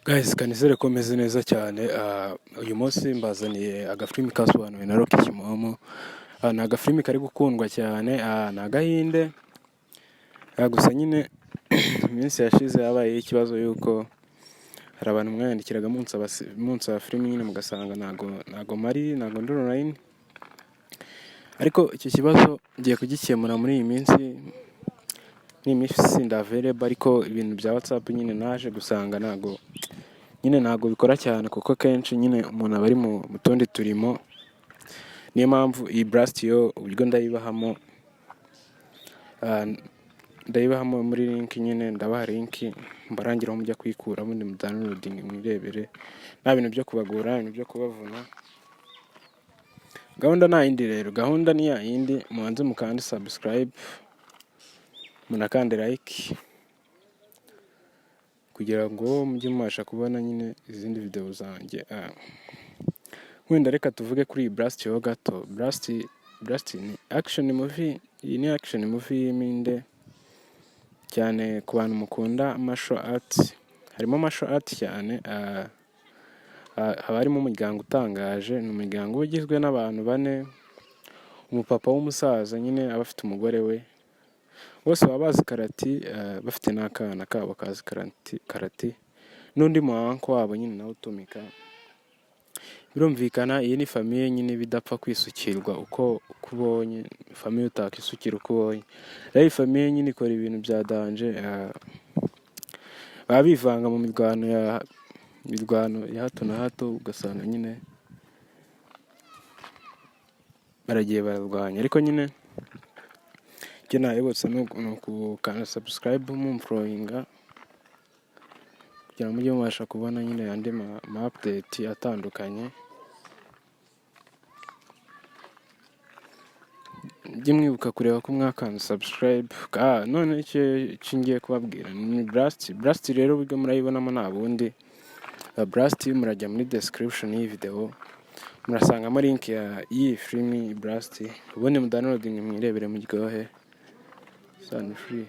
Guys, kanizere ko meze neza cyane. Uyu munsi mbazaniye agafilimi kasobanuwe na Rocky Kimomo. Ni agafilimi kari gukundwa cyane, ni agahinde. Gusa nyine iminsi yashize habayeho ikibazo yuko hari abantu mwayandikiraga munsaba filimi nyine, mugasanga ntago mpari, ntago ndi online. Ariko icyo kibazo ngiye kugikemura muri iyi minsi. Ni iminsi sindi available, ariko ibintu bya WhatsApp nyine naje gusanga ntago nyine ntago bikora cyane, kuko akenshi nyine umuntu aba ari mu tundi turimo. Niyo mpamvu iyi Blast yo uburyo ndayibahamo, ndayibahamo muri link nyine, ndabaha link mbarangira aho mujya kuyikura, ubundi mudownloading mwirebere. Nta bintu byo kubagora, nta bintu byo kubavuna. Gahunda nta yindi rero, gahunda ni ya yindi: mubanze mukande subscribe, munakande like, kugira ngo mujye mubasha kubona nyine izindi video zanjye. Wenda reka tuvuge kuri iyi Blast ho gato. Blast ni action movie, iyi ni action movie y'iminde cyane ku bantu mukunda martial art. Harimo martial art cyane. Haba harimo umuryango utangaje, ni umuryango uba ugizwe n'abantu bane: umupapa w'umusaza nyine aba afite umugore we, bose baba bazi karate, bafite n'akana kabo kazi karate, n'undi mu uncle wabo nyine nawe utumika. Birumvikana, iyi ni famille nyine iba idapfa kwisukirwa uko ubonye, famille utakisukira uko ubonye. Rero iyi famille nyine ikora ibintu bya danger, baba bivanga mu mirwano ya hato na hato, ugasanga nyine baragiye bararwanya. Ariko nyine icyo nabibutsa ni ukukanda subscribe, mumfollowinga, kugira ngo mujye mubasha kubona nyine andi ma update atandukanye. Mujye mwibuka kureba ko mwakanze subscribe. None icyo ngiye kubabwira ni Blast. Blast rero uburyo murayibonamo nta bundi. Blast murajya muri description y'iyi video, murasangamo link ya y'iyi filimi Blast, ubundi mudownloading mwirebere muryohe. Sun free.